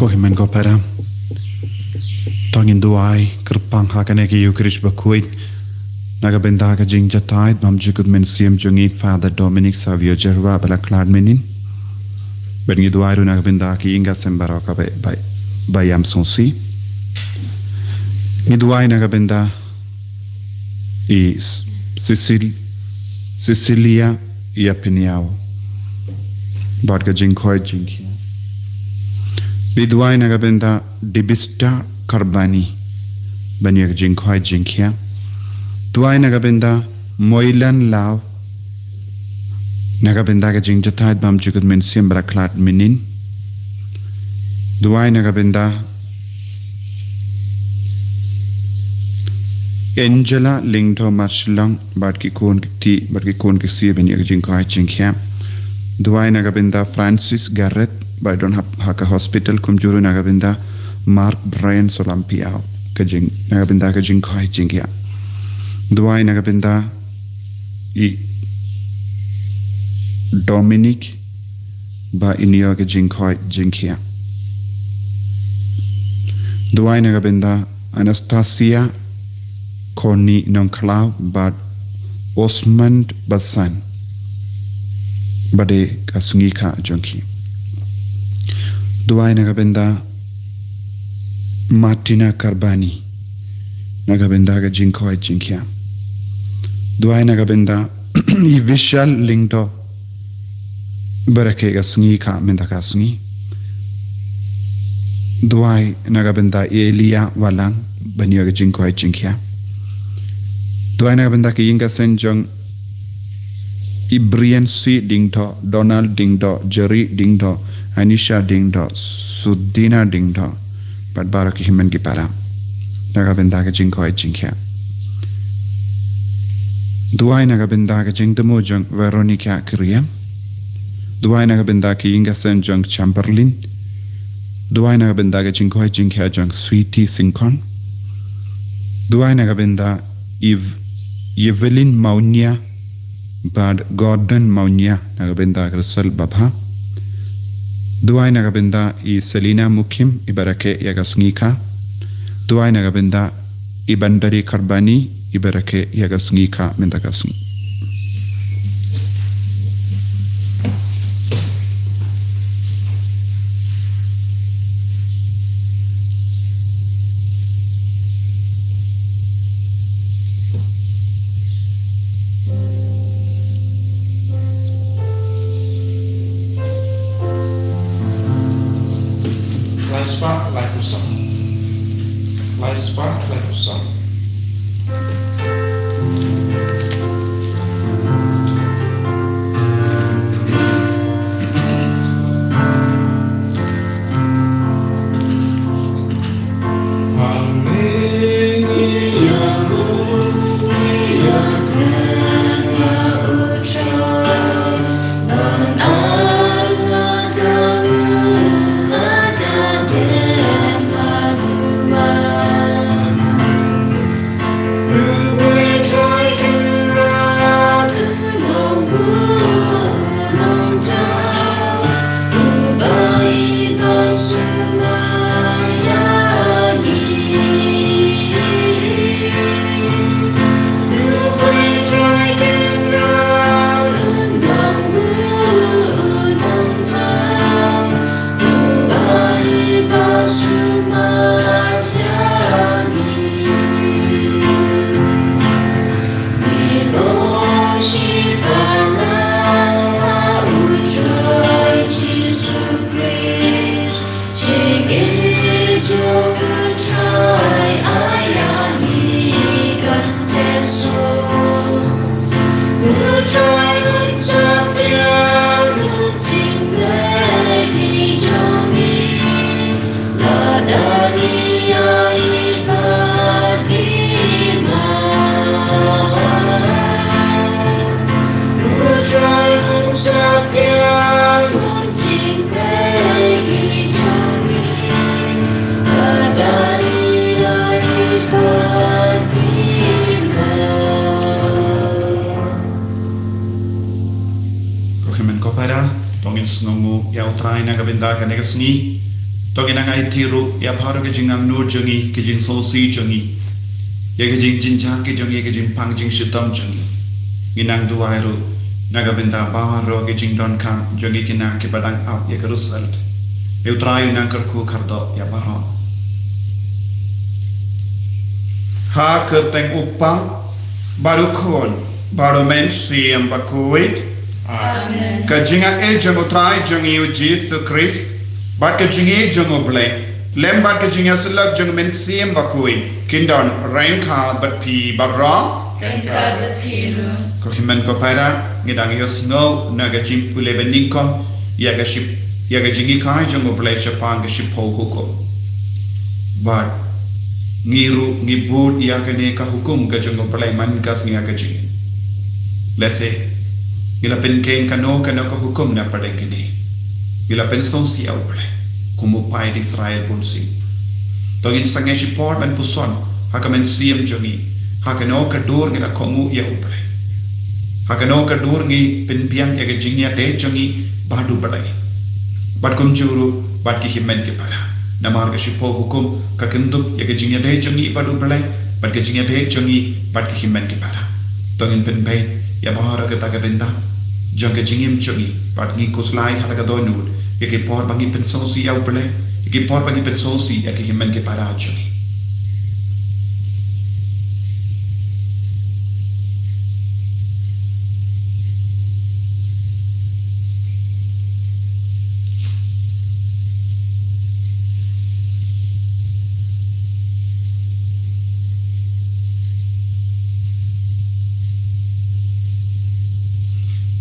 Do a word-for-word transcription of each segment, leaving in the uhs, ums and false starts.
Ko hynmen ko para, to ngin duwai kyrpang ha kane ka Eucharist bakhuid na ka bynta ka jingjahthait bymjukut mynsiem jong i Father Dominic Savio Jyrwa ba la khlad mynnin. Bad ngi duwai ruh na ka bynta ki ïing ki sem baroh kaba, ba, ba ïam sngewsih. Ngi duwai na ka bynta i S-, Cecil-, Cecilia Ïapynïaw bad ka jingkhoit jingkhiah. Ngi duwai na ka bynta Debista Karbani ban ïa ka jingkhoit jingkhiah. Duwai na ka bynta Moilan Law na ka bynta ka jingjahthait bymjukut mynsiem ba la khlad mynnin. Duwai na ka bynta Angela Lyngdoh Marshillong bad ki khun ki kti bad ki khun ki ksiew ban ïa ka jingkhoit jingkhiah. Duwai na ka bynta Francis Gareth ba don ha, ha ka hospital, kumjuh ruh na ka bynta Mark Brian Solampiaw ka jing, na ka bynta ka jingkhoit jingkhiah. Duwai na ka bynta i Dominic ba in ïa ka jingkhoit jingkhiah. Duwai na ka bynta Anastasia Connie Nongkhlaw bad Osmond Basan ba dei ka sngi kha jong ki. Duwai na ka bynta Martina Karbani na ka bynta ka jingkhoit jingkhiah. Duwai na ka bynta i Vishal Lyngdoh ba rakhe ka sngi kha mynta ka sngi. Duwai na ka bynta i Elia Walang ban ïa ka jingkhoit jingkhiah. Duwai na ka bynta ki ïing ki sem jong i Brian C Lyngdoh, Donald Lyngdoh, Jerry Lyngdoh, Anisha Lyngdoh, Sudina Lyngdoh bad baroh ki hynmen ki para na ka bynta ka jingkhoit jingkhiah. Duwai na ka bynta ka jingthmu jong Veronica Kyriem. Duwai na ka bynta ki ïing ki sem jong Chamberlain. Duwai na ka bynta ka jingkhoit jingkhiah jong Sweety Syngkon. Duwai na ka bynta i Evelyn Mawnia bad Gordon Mawnia na ka bynta ka result babha. Duwai na ka bynta i Selina Mukim i ba rakhe ïa ka sngi kha. Duwai na ka bynta i Bandari Karbani i ba rakhe ïa ka sngi kha mynta ka sngi. Lai spah, lai phew saw. Lai spah, lai phew saw. Ko hynmen ko para, to ngin sngewnguh ïa U Trai na ka bynta kane ka sngi. To ngin nang aiti ruh ïa baroh ki jingangnud jong ngi, ki jingsngewsih jong ngi, ïa ki jingjynjar ki jong ngi, ki jingpang jingshitom jong ngi. Ngin nang duwai ruh na ka bynta baroh ki jingdonkam jong ngi ki nang kiba dang ap ïa ka result. Ïa U Trai un nang kyrkhu kyrdoh ïa baroh. Ha ka kyrteng U Kpa bad U Khun bad U Mynsiem Bakhuid. Amen. Ka jingaiei jong U Trai jong ngi U Jisu Khrist bad ka jingïeit jong U Blei lem bad ka jingïasyllok jong U Mynsiem Bakhuid kin don ryngkat bad phi baroh. Ryngkat bad phi ruh. Ko hynmen ko para, ngi dang ïohsngew na ka jingpule banyngkong ïa ka ship, ïa ka jinghikai jong U Blei shaphang ka shiphew hukum. Bad ngi ruh ngi bud ïa kane ka hukum ka jong U Blei man ka sngi ha ka jingim. Lehse ngi la pynkheiñ kano kano ka hukum na pdeng kine. Ngi la pynsngewsih ïa U Blei kum U Paid Israel bunsien. To ngin sangeh shipor ban puson ha ka mynsiem jong ngi, ha kano ka dur ngi la kohnguh ïa U Blei, ha kano ka dur ngi pynbiang ïa ka jingïadei jong ngi bad U Blei, bad kumjuh ruh bad ki hynmen ki para. Namar ka shiphew hukum ka kynthup ïa ka jingïadei jong ngi bad U Blei bad ka jingïadei jong ngi bad ki hynmen ki para. To ngin pynbeit ïa baroh kata ka bynta jong ka jingim jong ngi bad ngi khuslai ha la ka dohnud ïa ki por ba ngi pynsngewsih ïa U Blei, ïa ki por ba ngi pynsngewsih ïa ki hynmen ki para jong ngi.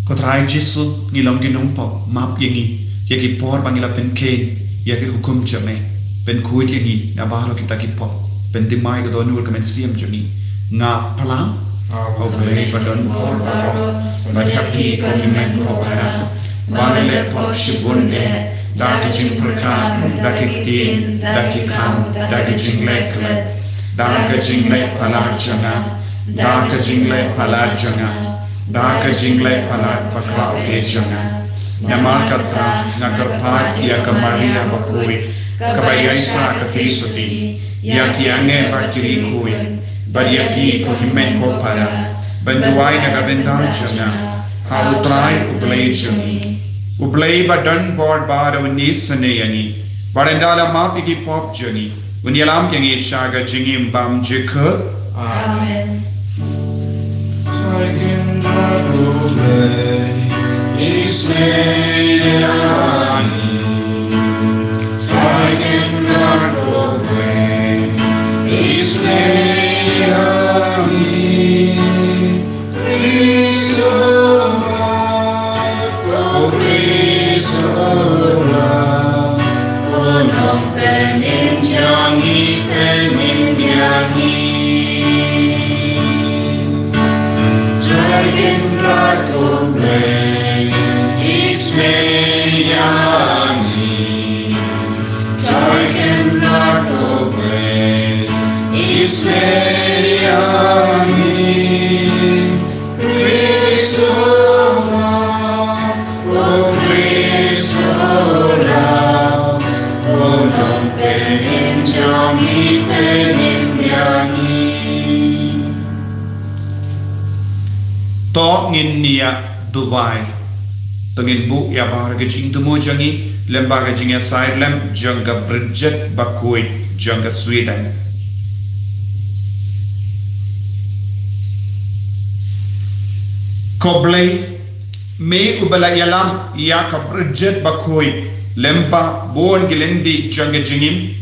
Ko Trai Jisu, ngi long ki nongpop, map ïa ngi ïa ki por ba ngi la pynkheiñ ïa ki hukum jong me. Pynkhuid ïa ngi na baroh kita ki pop, pynthymmai ka dohnud ka mynsiem jong ngi. Nga phla ha U Blei ba don bor baroh bad ha phi ko hynmen ko para, ba nga leh pop shibun eh, da ka jingpyrkhat, da ki ktien, da ki kam, da ka jingleh klet, da ka jingleh palat jong nga, da ka jingleh palat jong nga, da ka jingleh palat bakhraw eh jong nga. Namar kata nga kyrpad ïa ka Maria Bakhuid kaba ïaisah ka Trinity, ïa ki angel bad ki riewkhuid, bad ïa phi ko hynmen ko para, ban duwai na ka bynta jong nga ha U Trai U Blei jong ngi. U Blei ba don bor baroh un isynei ïa ngi bad ynda la map ïa ki pop jong ngi, un ïalam ïa ngi sha ka jingim bymjukut. Amen. Trai Kynrad U Blei, isynei ïa ngi. Trai Kynrad U Blei, isynei ïa ngi. Khrist u wan, ko Khrist u wan, ko Nongpynim jong ngi, pynim ïa ngi. Trai Kynrad U Blei, isynei ïa ngi. Trai Kynrad U Blei, isynei ïa ngi. Khrist u wan, ko Khrist u wan, ko Nongpynim jong ngi, pynim ïa ngi. To ngin ïa duwai. To ngin buh ïa baroh ki jingthmu jong ngi lem bad ka jingïasaid lem jong ka Bridget Bakhuid jong ka Sweden. Ko Blei, me uba la ïalam ïa ka Bridget Bakhuid lem bad bun ki lynti jong ka jingim,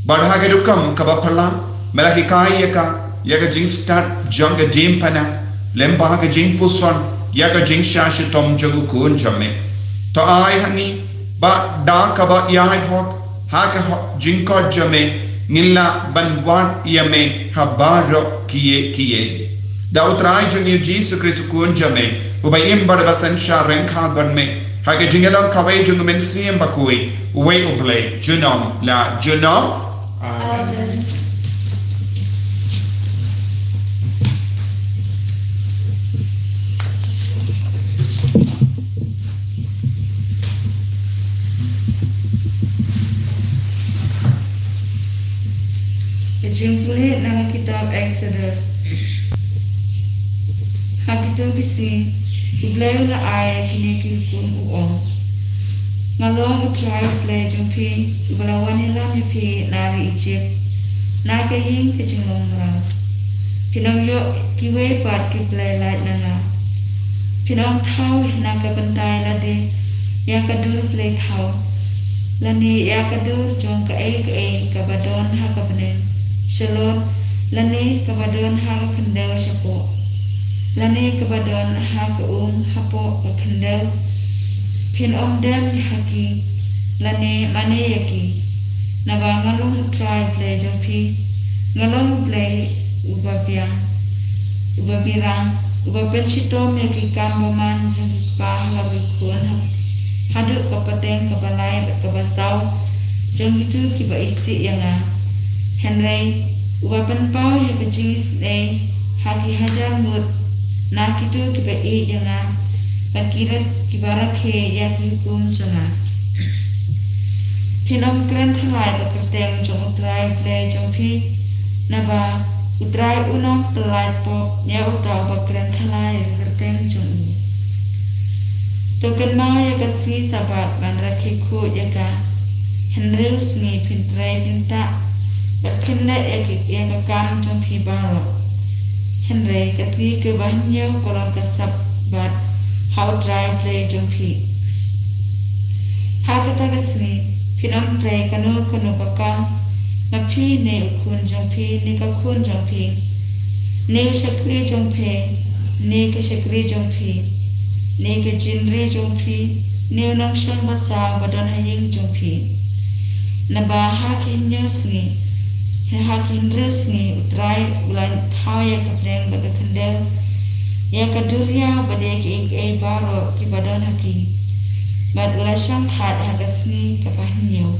bad ha ka rukom kaba phylla me la hikai ïa ka ïa ka jingstad jong ka diengphna lem bad ka jingpuson ïa ka jingshah shitom jong u Khun jong me. To ai ha ngi ba da kaba ïaid hok ha ka ho-, jingkhot jong me, ngin lah ban wad ïa me ha baroh kiei kiei. Da U Trai jong ngi U Jisu Khrist U Khun jong me, uba im bad uba synshar ryngkat bad me ha ka jingïalam kawei jong U Mynsiem Bakhuid, uwei U Blei, junom la junom. Amen. Jingpule na ka kitab Exodus. Ha kito ki sngi, U Blei u la ai ïa kine ki hukum, u ong: Nga long U Trai U Blei jong phi, uba la wan ïalam ïa phi na ri Ijipt, na ka ïing ka jinglong mraw. Phin ym ïoh kiwei pat ki blei lait na nga. Phin ym thaw na ka bynta lade ïa ka dur blei thaw, lane ïa ka dur jong kaei kaei kaba don ha ka bneng, shalor, lane kaba don ha ka khyndew shapoh, lane kaba don ha ka um hapoh ka khyndew. Phin ym dem ha ki, lane mane ïa ki. Naba nga long U Trai U Blei jong phi, nga long U Blei uba biang, uba birang, uba pynshitom ïa ki kam bymman jong ki kpa ha la ki khun, ha, haduh ka pateng kaba lai bad kaba saw jong kito kiba isih ïa nga. Hynrei uba pynpaw ïa ka jingisynei ha ki hajar ngut na kito kiba ïeit ïa nga, bad ki rak, kiba rakhe ïa ki hukum jong nga. Phin ym kren thalai ïa ka kyrteng jong U Trai U Blei jong phi, naba U Trai un ym pyllait pop ïa uta uba kren thalai ïa ka kyrteng jong u. To kynmaw ïa ka sngi Sabbath ban rakhe khuid ïa ka. Hynriew sngi phin trei phin tah, bad phin leh ïa ka, ïa ka kam jong phi baroh. Hynrei ka sngi kaba hynñiew ka long ka Sabbath ha U Trai U Blei jong phi. Ha kata ka sngi phin ym trei kano kano ka kam, ma phi ne u khun jong phi ne ka khun jong phi, ne u shakri jong phi ne ka shakri jong phi, ne ka jingri jong phi, ne u nongshong basaw ba don ha ïing jong phi. Naba ha ki hynñiew sngi, ha ki hynriew sngi, U Trai u la thaw ïa ka bneng bad ka khyndew, ïa ka duriaw bad ïa kiei kiei baroh kiba don ha ki, bad u la shongthait ha ka sngi kaba hynñiew.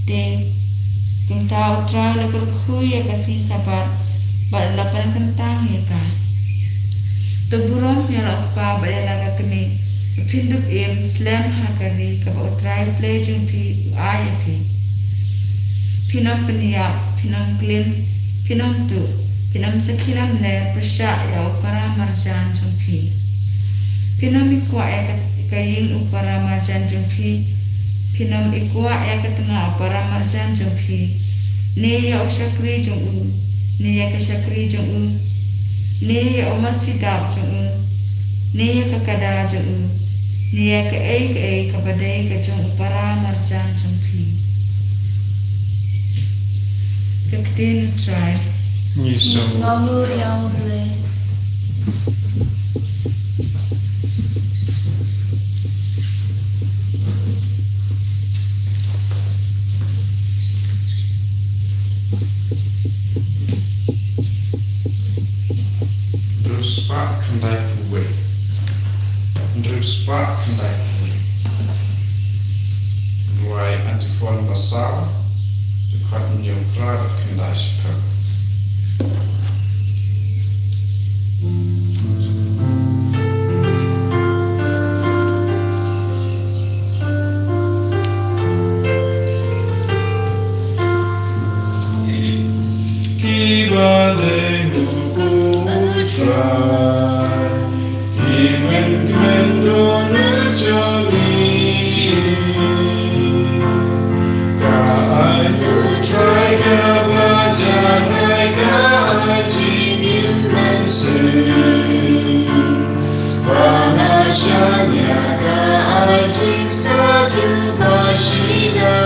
Te kumta U Trai u la kyrkhu ïa ka sngi Sabbath bad u la pynkyntang ïa ka. To burom ïa la u kpa bad ïa la ka kmie, ba phin dup im slem ha ka ri kaba U Trai U Blei jong phi u ai ïa phi. Phin ym pynïap, phin ym klim, phin ym tuh, phin ym sakhi lamler pyrshah ïa u para marjan jong phi. Phin ym ïakwah ïa ka, ka ïing u para marjan jong phi. Phin ym ïakwah ïa ka tnga u para marjan jong phi, ne ïa u shakri jong u, ne ïa ka shakri jong u, ne ïa u masi dap jong u, ne ïa ka kada jong u, ne ïa kaei kaei kaba dei ka jong u para marjan jong phi. Ka ktien U Trai. Ngi sngewnguh ïa U Blei. Hynriew spah khyndai phew wei. Hynriew spah khyndai phew wei. Rwai Antiphon ba saw, dkhot hynñiew phra bad khyndai shiphew. Kiba dei hukum U Trai, ki mynkmen don ha jong ngi. Ka aiñ U Trai kaba janai ka ai jingim mynsiem. Ba la shaniah ka ai jingstad ruh ba shida.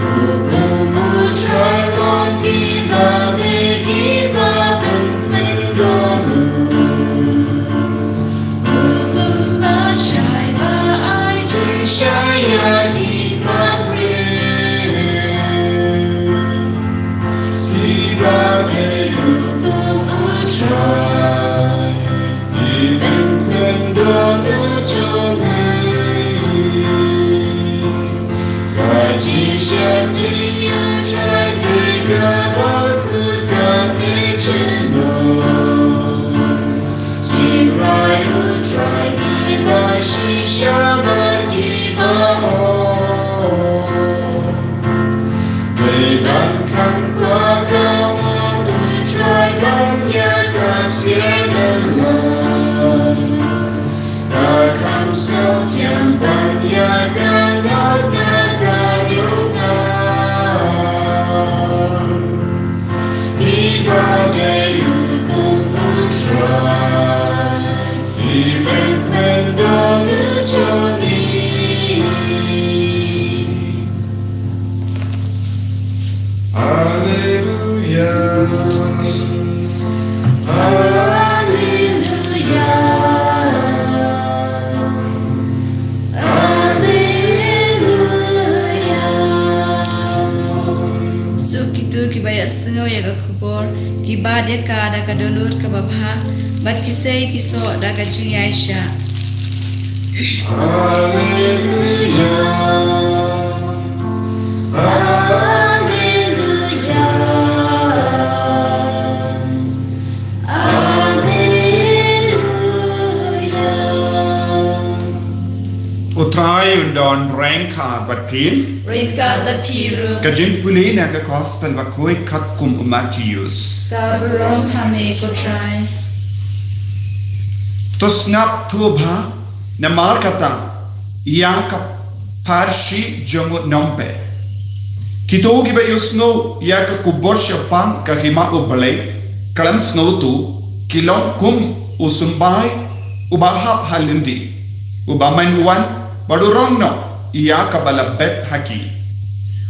Hukum U Trai long kiba dei kiba pynpyndonbok. Hukum ba shai ba ai jingshai ïa ki khmat briew. Kiba dei hukum U Trai. Ki pynpyndonbok jong ngi. Ka jingsheptieng U Trai te kaba kut ka te junom. Jingrai U Trai kiba shisha bad kiba ong. Alleluia. Alleluia. Alleluia. Suk kito kiba ïohsngew ïa ka khubor, ki bad ïa ka da ka dohnud kaba bha, bad ki sei ki soh da ka jingïaishah. Alleluia. Alleluia. Alleluia. U Trai un don ryngkat bad phi. Ryngkat bad phi ruh. Ka jingpule na ka Gospel bakhuid katkum u Mathaios. Ka burom ha me ko Trai. To sngap thuh bha, namar kata, ïa ka pharshi jong u nongpeit. Kito kiba ïohsngew ïa ka khubor shaphang ka hima U Blei, khlem sngewthuh, ki long kum u symbai uba hap ha lynti, uba mynwan bad u rong noh ïa kaba la bet ha ki.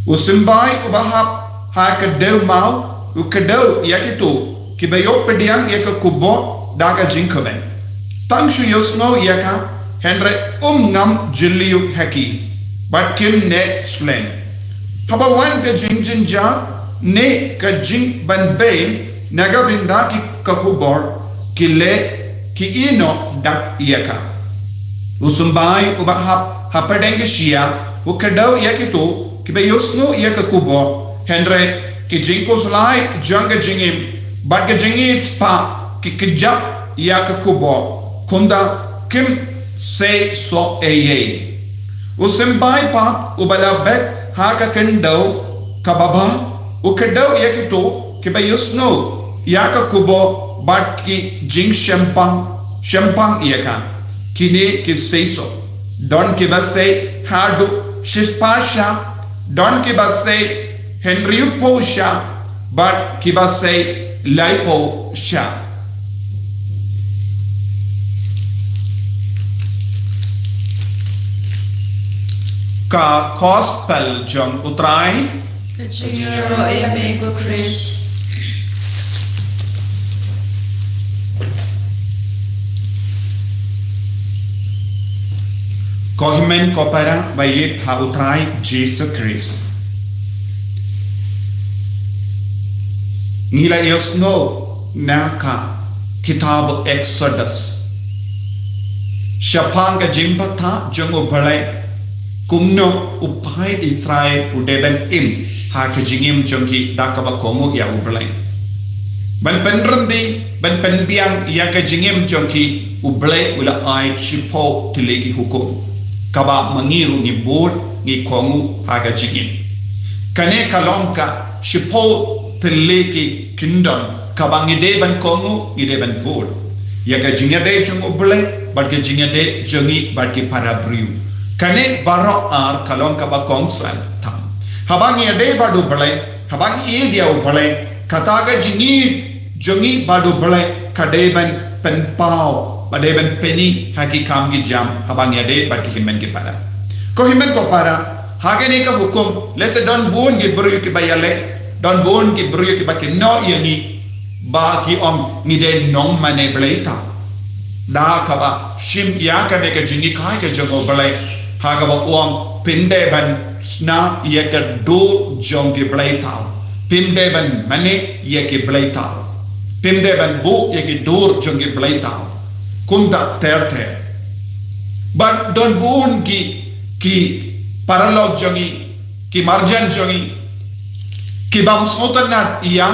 U symbai uba hap ha ka dew maw, u kdew ïa kito kiba ïoh pdiang ïa ka khubor da ka jingkmen. Tang shu ïohsngew ïa ka, hynrei um ngam jylliew ha ki, bad kim neh slem. Haba wan ka jingjynjar ne ka jingbanbeiñ na ka bynta ki ka khubor, ki leh ki ïehnoh dak ïa ka. U symbai uba hap hapdeng ki shyiap, u kdew ïa kito kiba ïohsngew ïa ka khubor, hynrei ki jingkhuslai jong ka jingim bad ka jingïeit spah ki kjap ïa ka khubor, kumta kim sei soh ei ei. U symbai pat uba la bet ha ka khyndew kaba bha, u kdew ïa kito kiba ïohsngew ïa ka khubor bad ki jingshemphang, shemphang ïa ka. Kine ki sei soh. Don kiba sei haduh shispah shyiap, don kiba sei hynriewphew shyiap, bad kiba sei laiphew shyiap. Ka Gospel jong U Trai. Ka jingïaroh ïa me ko Khrist. Ko hynmen ko para ba ïeit ha U Trai Jisu Khrist. Ngi la ïohsngew na ka kitab Exodus shaphang ka jingbatai jong U Blei, kumno u paid Israel u dei ban im ha ka jingim jong ki da kaba kohnguh ïa U Blei. Ban pynryntih, ban pynbiang ïa ka jingim jong ki, U Blei u la ai shiphew tylli ki hukum, kaba ma ngi ruh ngi bud ngi kohnguh ha ka jingim. Kane ka long ka shiphew tylli ki kyndon kaba ngi dei ban kohnguh, ngi dei ban bud ïa ka jingïadei jong U Blei bad ka jingïadei jong ngi bad ki para briew. Kane baroh ar ka long kaba kongsan tam. Haba ngi ïadei bad U Blei, haba ngi ïeit ïa U Blei, kata ka jingïeit jong ngi bad U Blei ka dei ban pynpaw, ba dei ban pyni ha ki kam ki jam haba ngi ïadei bad ki hynmen ki para. Ko hynmen ko para, ha kane ka hukum, lehse don bun ki briew kiba ïaleh, don bun ki briew kiba kynnoh ïa ngi, ba ki ong ngi dei nongmane bleithaw. Da kaba shim ïa kane ka jinghikai ka jong U Blei, ha kaba u ong phim dei ban shna ïa ka dur jong ki bleithaw, phim dei ban mane ïa ki bleithaw, phim dei ban buh ïa ki dur jong ki bleithaw. Kumta ter ter. Bad don bun ki, ki paralok jong ngi, ki marjan jong ngi, ki bym sngewtynnat ïa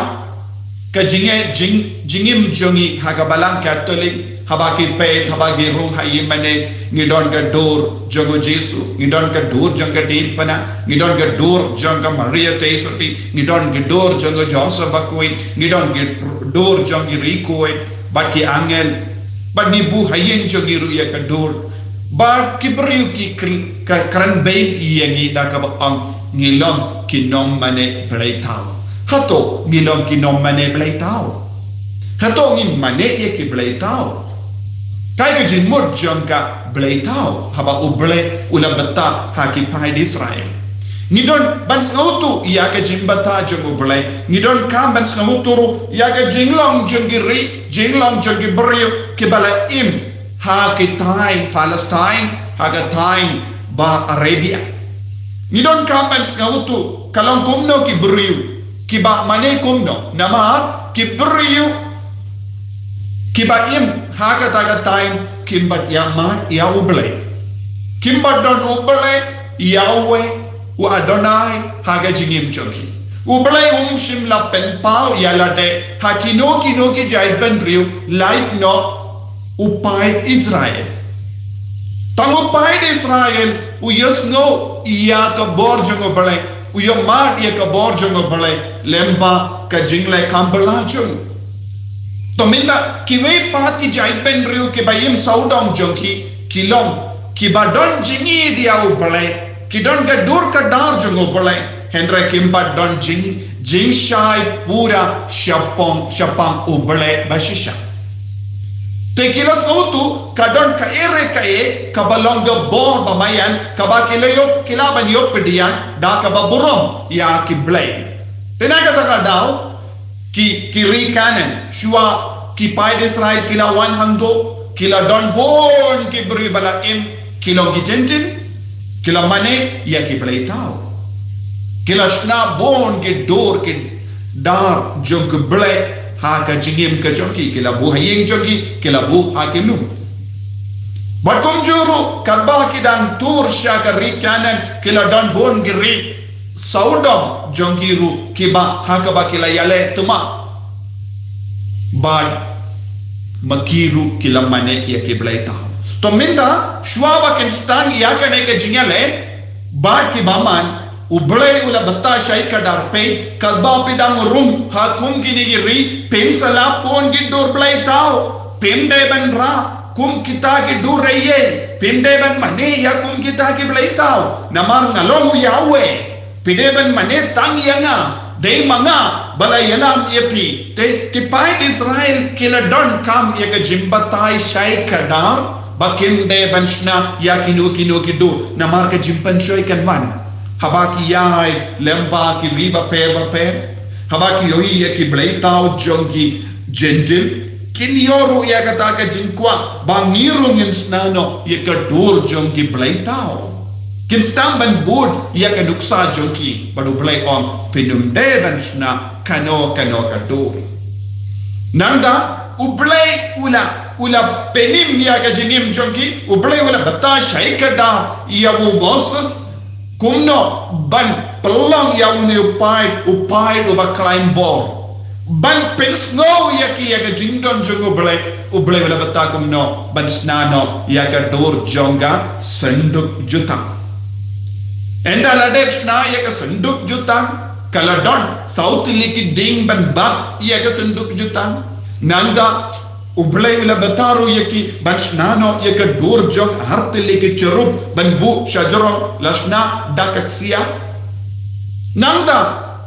ka jingïa-, jing-, jingim jong ngi ha ka Balang Katholik, haba ki peit, haba ki rung ha ïingmane, ngi don ka dur jong u Jisu, ngi don ka dur jong ka diengphna, ngi don ka dur jong ka Maria Theisotti, ngi don ka dur jong u Joseph Bakhuid, ngi don ka dur jong ki Ri Khuid, bad ki angel, bad ngi buh ha ïing jong ngi ruh ïa ka dur, bad ki briew ki kren, ka kren beiñ ïa ngi da kaba ong ngi long ki nongmane bleithaw. Hato ngi long ki nongmane bleithaw? Hato ngi mane ïa ki bleithaw? Kaei ka jingmut jong ka bleithaw haba U Blei u la bthah ha ki paid Israel? Ngi don ban sngewthuh ïa ka jingbthah jong U Blei. Ngi donkam ban sngewthuh ruh ïa ka jinglong jong ki ri, jinglong jong ki briew kiba la im ha ki thaiñ Palestine, ha ka thaiñ ba Arabia. Ngi donkam ban sngewthuh ka long kumno ki briew, kiba mane kumno, namar ki briew kiba im ha kata ka thaiñ kim pat ïa mad ïa U Blei. Kim pat don U Blei, Yahweh, U Adonai, ha ka jingim jong ki. U Blei um shym la pynpaw ïa lade ha kino kino ki jaitbynriew, lait noh u paid Israel. Tang u paid Israel u ïohsngew ïa ka bor jong U Blei, u ïohmad ïa ka bor jong U Blei lyngba ka jingleh kam bylla jong u. To mynta kiwei pat ki jaitbynriew kiba im sawdong jong ki, ki long kiba don jingïeit ïa U Blei, ki don ka dur ka dar jong U Blei, hynrei kim pat don jing, jingshai pura shaphang, shaphang U Blei ba shisha. Te ki la sngewthuh ka don kaei re kaei kaba long ka bor ba maïan kaba ki la ïoh, ki lah ban ïoh pdiang da kaba burom ïa ki blei. Te na kata ka daw, ki, ki ri Kanaan, shuwa ki paid Israel ki la wan hangto, ki la don bun ki briew ba la im, ki long ki Jentil, ki la mane ïa ki bleithaw. Ki la shna bun ki dur ki dar jong ki blei ha ka jingim ka jong ki, ki la buh ha ïing jong ki, ki la buh ha ki lum. Bad kumjuh ruh katba ki dang tur sha ka ri Kanaan, ki la don bun ki ri sawdong jong ki ruh kiba ha kaba ki la ïaleh tymmen. Bad ma ki ruh ki la mane ïa ki bleithaw. To mynta shuwa ba kin sdang ïa kane ka jingïaleh bad ki bymman, U Blei u la bthah shai kdar, peit, katba phi dang rung ha kum kine ki ri, phin sa lap bun ki dur bleithaw. Phim dei ban rah kum kita ki dur ïa, phim dei ban mane ïa kum kita ki bleithaw. Namar nga long U Yahweh. Phi dei ban mane tang ïa nga, dei ma nga ba la ïalam ïa phi. Te ki paid Israel ki la donkam ïa ka jingbatai shai kdar ba kim dei ban shna ïa kino kino ki dur, namar ka jingpynshoi kan wan. Haba ki ïaid lyngba ki ri bapher bapher, haba ki ïohi ïa ki bleithaw jong ki Jentil, kin ïoh ruh ïa kata ka jingkwah ba ngi ruh ngin shna noh ïa ka dur jong ki bleithaw. Kin sdang ban bud ïa ka nuksa jong ki, bad U Blei u ong, phim dei ban shna kano kano ka dur. Nangta U Blei u la, u la pynim ïa ka jingim jong ki, U Blei u la bthah shai kdar ïa u Moses kumno ban pynlong ïa une u paid, u paid uba khlaiñ bor, ban pynsngew ïa ki ïa ka jingdon jong U Blei. U Blei u la bthah kumno ban shna noh ïa ka dur jong ka synduk jutang. Ynda la dep shna ïa ka synduk jutang, ka la don saw tylli ki dieng ban bat ïa ka synduk jutang. Nangta U Blei u la bthah ruh ïa ki ban shna noh ïa ka dur jong ar tylli ki cherub ban buh shajrong, la shna da ka ksiar. Nangta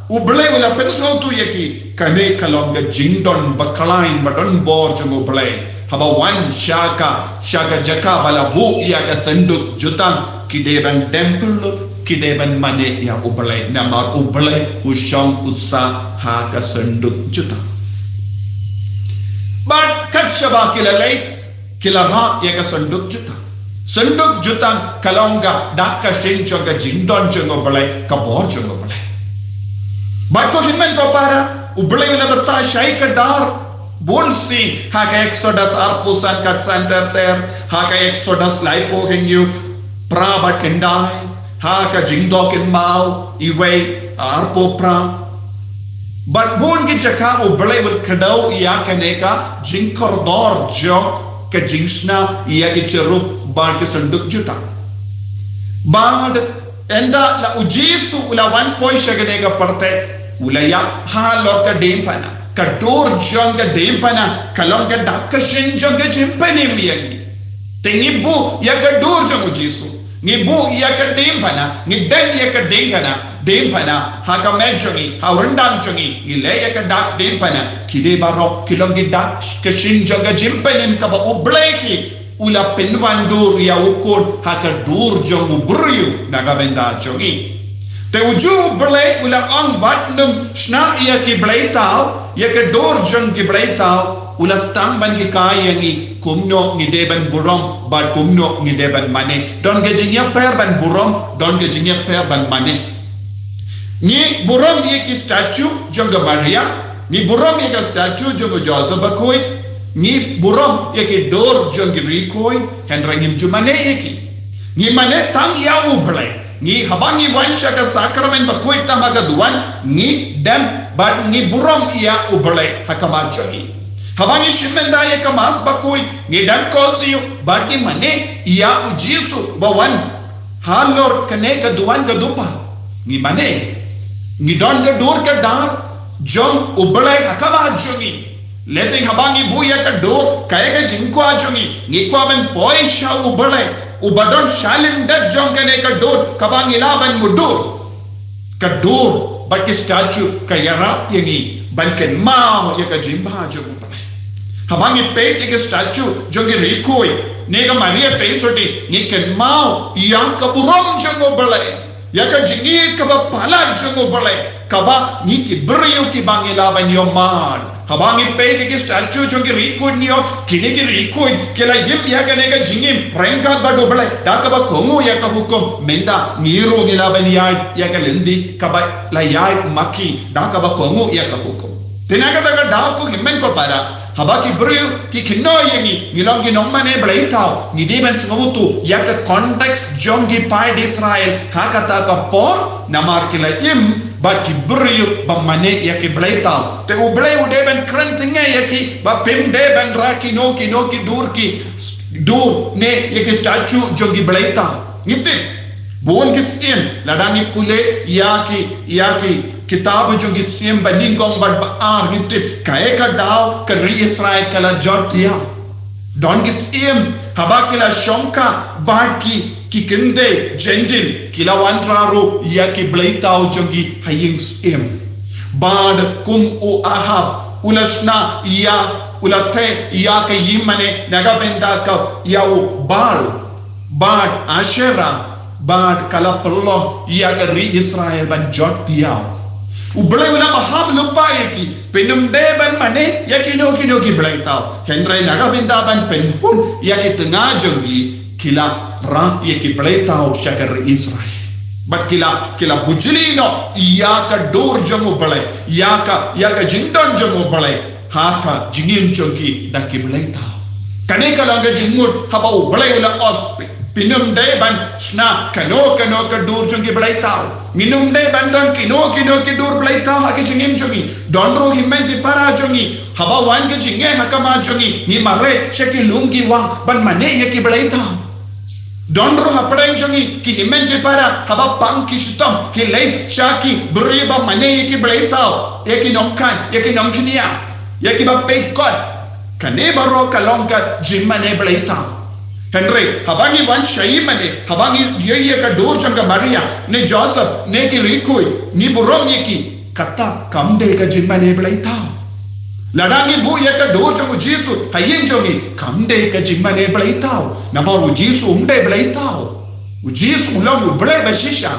U Blei u la pynsngewthuh ïa ki, kane ka long ka jingdon bakhlaiñ ba don bor jong U Blei. Haba wan sha ka, sha ka jaka ba la buh ïa ka synduk jutang, ki dei ban dem pyllut, ki dei ban mane ïa U Blei, namar U Blei u shong u sah ha ka synduk jutang. Bad kat shaba ki la leit, ki la rah ïa ka synduk jutang. Synduk jutang ka long ka dak ka shin jong ka jingdon jong U Blei, ka bor jong U Blei. Bad ko hynmen ko para, U Blei u la bthah shai kdar bun sien, ha ka Exodus arphew san, kat san ter ter, ha ka Exodus laiphew hynñiew, phra bad khyndai, ha ka Jingdonkynmaw uwei, arphew phra. Bad bun ki jaka U Blei u la kdew ïa kane ka jingkordor jong ka jingshna ïa ki cherub bad ka synduk jutang. Bad ynda la U Jisu u la wan poi sha kane ka pyrthei, u la ïap halor ka diengphna. Ka dur jong ka diengphna ka long ka dak ka shin jong ka jingpynim ïa ngi. Te ngi buh ïa ka dur jong u Jisu, ngi buh ïa ka diengphna, ngi deng ïa ka diengphna, diengphna ha ka met jong ngi, ha u ryndang jong ngi, ngi leh ïa ka dak diengphna. Ki dei baroh ki long ki dak ka shin jong ka jingpynim kaba U Blei hi u la pynwandur ïa u khun ha ka dur jong u briew na ka bynta jong ngi. Te u ju U Blei u la ong, wat nym shna ïa ki bleitaw, ïa ka dur jong ki bleitaw. U la sdang ban hikai ïa ngi kumno ngi dei ban burom bad kumno ngi dei ban mane. Don ka jingïapher ban burom, don ka jingïapher ban mane. Ngi burom ïa ki statue jong ka Maria, ngi burom ïa ka statue jong u Joseph bakhuid, ngi burom ïa ki dur jong ki rikhuid, hynrei ngim ju mane ïa ki. Ngi mane tang ïa U Blei. Ngi, haba ngi wan sha ka sakramen bakhuid tam ha ka duwan, ngi dem bad ngi burom ïa U Blei ha khmat jong ngi. Haba ngi shim mynta ïa ka Mass bakhuid, ngi dem kos ïa u bad ngi mane ïa u Jisu ba wan halor kane ka duwan ka dupa. Ngi mane, ngi don ka dur ka dar jong U Blei ha khmat jong ngi. Lehse haba ngi buh ïa ka dur, kaei ka jingkwah jong ngi? Ngi kwah ban poi sha U Blei uba don shalyndet jong kane ka dur kaba ngi lah ban mutdur. Ka dur bad ki statue ka ïarap ïa ngi ban kynmaw ïa ka jingbha jong U Blei. Haba ngi peit ïa ki statue jong ki rikhuid ne ka Maria Theisotti, ngi kynmaw ïa ka burom jong U Blei, ïa ka jingïeit kaba palat jong U Blei, kaba ngi ki briew kiba ngi lah ban ïohmad. Haba ngi peit ïa ki statue jong ki rikhuid, ngi ong, kine ki rikhuid ki la im ïa kane ka jingim ryngkat bad U Blei da kaba kohnguh ïa ka hukum. Mynta ngi ruh ngi lah ban ïaid ïa ka lynti kaba la ïaid ma ki da kaba kohnguh ïa ka hukum. Te na kata ka daw, ko hynmen ko para, haba ki briew ki kynnoh ïa ngi, ngi long ki nongmane bleitaw, ngi dei ban sngewthuh ïa ka context jong ki paid Israel ha kata ka por, namar ki la im bad ki briew ba mane ïa ki bleitaw. Te U Blei u dei ban kren tyngai ïa ki ba phim dei ban rah kino kino ki dur, ki dur ne ïa ki statue jong ki bleitaw. Ngi tip, bun ki syiem, lada ngi pule ïa ki, ïa ki kitab jong ki Syiem banyngkong bad ba ar, ngi tip kaei ka daw ka ri Israel ka la jot ïa. Don ki syiem, haba ki la shongkha bad ki, ki kynthei Jentil, ki la wanrah ruh ïa ki bleitaw jong ki ha ïing syiem. Bad kum u Ahab u la shna ïa, u la theh ïa ka ïingmane na ka bynta ka, ïa u Baal bad Asherah, bad ka la pynlong ïa ka ri Israel ban jot ïa. U Blei u la maham lypa ïa ki, pynnym dei ban mane ïa kino kino ki bleitaw. Hynrei na ka bynta ban pynhun ïa ki tnga jong ki, ki la rah ïa ki bleitaw sha ka ri Israel. Bad ki la, ki la bujli noh ïa ka dur jong U Blei, ïa ka, ïa ka jingdon jong U Blei ha ka jingim jong ki da ki bleitaw. Kane ka long ka jingmut haba U Blei u la ong, phi, phin ym dei ban shna kano kano ka dur jong ki bleitaw. Ngin ym dei ban don kino kino ki dur bleitaw ha ka jingim jong ngi. Don ruh hynmen ki para jong ngi, haba wan ka jingeh ha khmat jong ngi, ngi mareh sha ki lum ki wah ban mane ïa ki bleitaw. Don ruh hapdeng jong ngi ki hynmen ki para, haba pang ki shitom, ki leit sha ki briew ba mane ïa ki bleitaw, ïa ki nongkhan, ïa ki nongkñia, ïa kiba peit kot. Kane baroh ka long ka jingmane bleitaw. Hynrei haba ngi wan sha ïingmane, haba ngi ïohi ïa ka dur jong ka Maria ne Joseph ne ki rikui, ngi burom ïa ki, kata kam dei ka jingmane bleitaw. Lada ngi buh ïa ka dur jong u Jisu ha ïing jong ngi, kam dei ka jingmane bleitaw. Namar u Jisu um dei bleitaw. U Jisu u long U Blei ba shisha.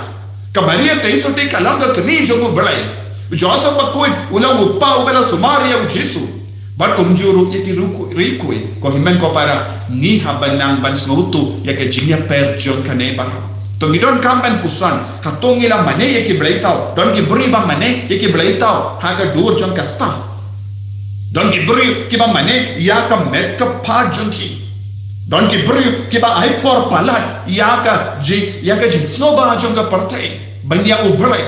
Ka Maria Theisotti ka long ka kmie jong U Blei. U Joseph bakhuid u long u kpa uba la sumar ïa u Jisu. Bad kumjuh ruh ïa ki rikui, rikui, ko hynmen ko para, ngi hap ban nang ban sngewthuh ïa ka jingïapher jong kane baroh. To ngi donkam ban pyrshang, hato ngi la mane ïa ki bleitaw? Don ki briew ba mane ïa ki bleitaw ha ka dur jong ka spah. Don ki briew kiba mane ïa ka met ka phad jong ki. Don ki briew kiba ai por palat ïa ka ji, ïa ka jingsngewbha jong ka pyrthei ban ïa U Blei.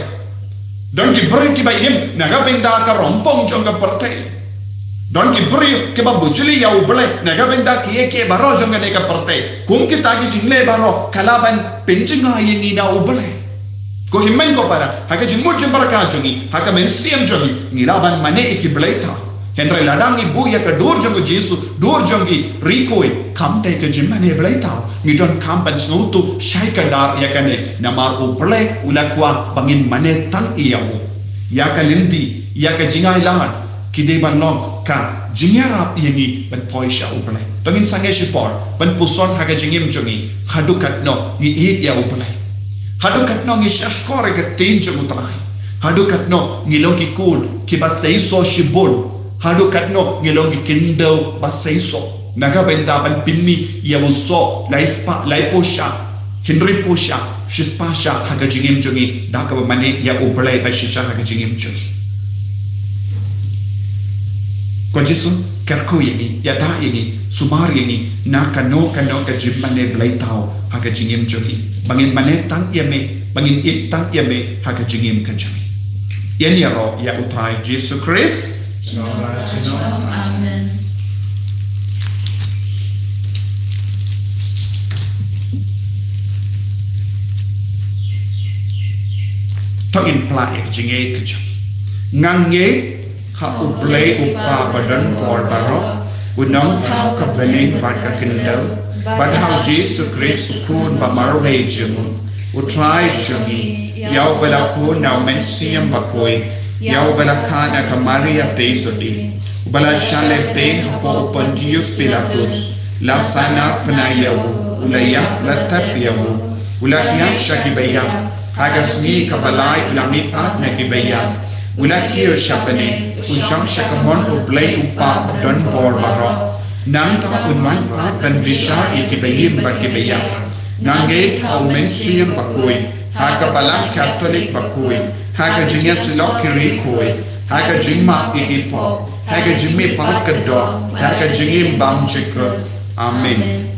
Don ki briew kiba im na ka bynta ka rongpong jong ka pyrthei. Don ki briew kiba bujli ïa U Blei na ka bynta kiei kiei baroh jong kane ka pyrthei. Kum kita ki jingleh baroh ka lah ban pynjngai ïa ngi na U Blei. Ko hynmen ko para, ha ka jingmut jingpyrkhat jong ngi, ha ka mynsiem jong ngi, ngi lah ban mane ïa ki blei thaw. Hynrei lada ngi buh ïa ka dur jong u Jisu, dur jong ki rikoi, kam dei ka jingmane blei thaw. Ngi donkam ban sngewthuh shai kdar ïa kane, namar u Blei u la kwah ba ngin mane tang ïa u. Ïa ka lynti, ïa ka jingai lahan, ki dei ban long ka jingïarap ïa ngi ban poi sha u Blei. To ngin sangeh shipor ban puson ha ka jingim jong ngi, haduh katno ngi ïeit ïa u Blei. Haduh katno ngi shahshkor ïa ka ktien jong u Trai. Haduh katno ngi long ki khun kiba seisoh shibun. Haduh katno ngi long ki khyndew ba seisoh. Na ka bynta ban pynmih ïa u soh, lai spah, laiphew shah, hynriewphew shah, shispah shah ha ka jingim jong ngi, da kaba mane ïa u Blei ba shisha ha ka jingim jong ngi. Ko Jisu, kyrkhu ïa ngi, ïada ïa ngi, sumar ïa ngi, na kano kano ka jingmane blei thaw ha ka jingim jong ngi. Ba ngin mane tang ïa me, ba ngin ïeit tang ïa me ha ka jingim ka jong ngi. Ïa ngi ïaroh ïa u Trai Jisu Khrist. Amen. To ngin pynlait ïa ka jingngeit ka jong ngi. Nga ngeit ha u Blei u Kpa ba don bor baroh, u nongthaw ka bneng bad ka khyndew, bad ha u Jisu Khrist u Khun ba marwei jong u, u Trai jong ngi, ïa uba la pun na u Mynsiem Bakhuid, ïa uba la kha na ka Maria Theisotti, uba la shah leh beiñ hapoh u Pontius Pilatus, la sngap bnai ïa u, u la ïap, la tep ïa u, u la hiar sha kiba ïap, ha ka sngi kaba lai u la mihpat na kiba ïap, u la kiew sha bneng, u shong sha kamon u Blei u Kpa ba don bor baroh. Nangta un wan pat ban bishar ïa kiba im bad kiba ïap. Nga ngeit ha u Mynsiem Bakhuid, ha ka Balang Katholik bakhuid, ha ka jingïasyllok ki riewkhuid, ha ka jingmap ïa ki pop, ha ka jingmihpat ka doh, ha ka jingim bymjukut. Amen.